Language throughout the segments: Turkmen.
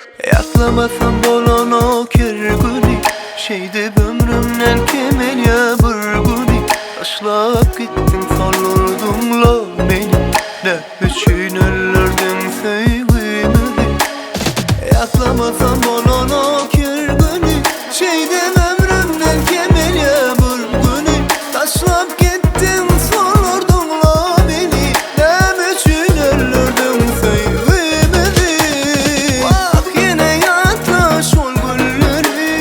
Ýatlamasam bolanok her güni Şeýdip ömrümden kemelýä bir güni Taşlap gitdiň soldurdyňla meni Näme üçin öldürdiň söýgimizi Ýatlamasam bolanok her güni Şeýdip ömrümden kemelýä bir güni Taşlap gitdiň soldurdyňla meni Näme üçin öldürdiň söýgimizi Wah ýene ýatla şol günleri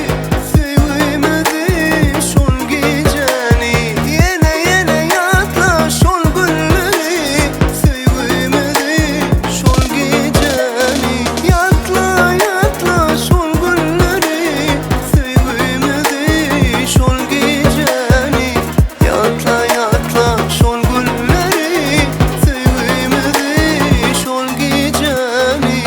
Söýgimizi şol gijäni Ýene ýene ýatla şol günleri Söýgimizi şol gijäni Ýatla ýatla şol günleri Söýgimizi şol gijäni Ýatla ýatla şol günleri Söýgimizi şol gijäni.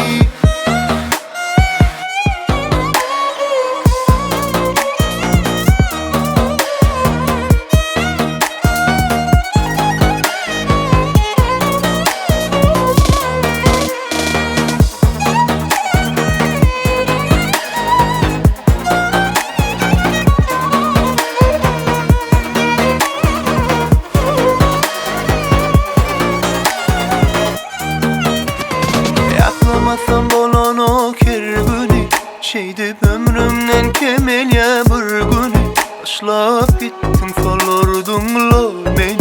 Ýatlamasam bolanok her güni Şeýdip ömrümden kemelýä bir güni Taşlap gitdiň solardyňla meni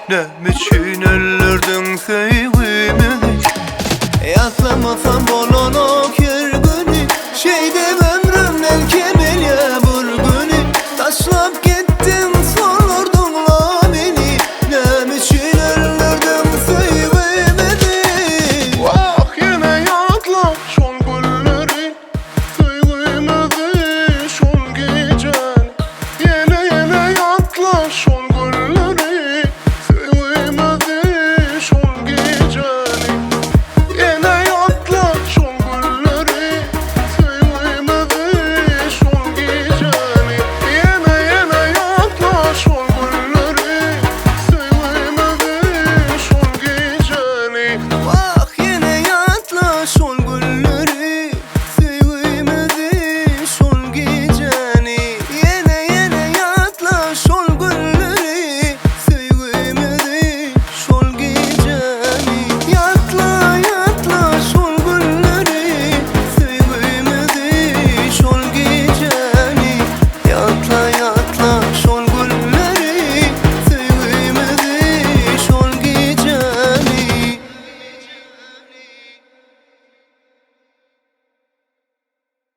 Näme üçin öldürdiň söýgimizi Ýatlamasam bolanok.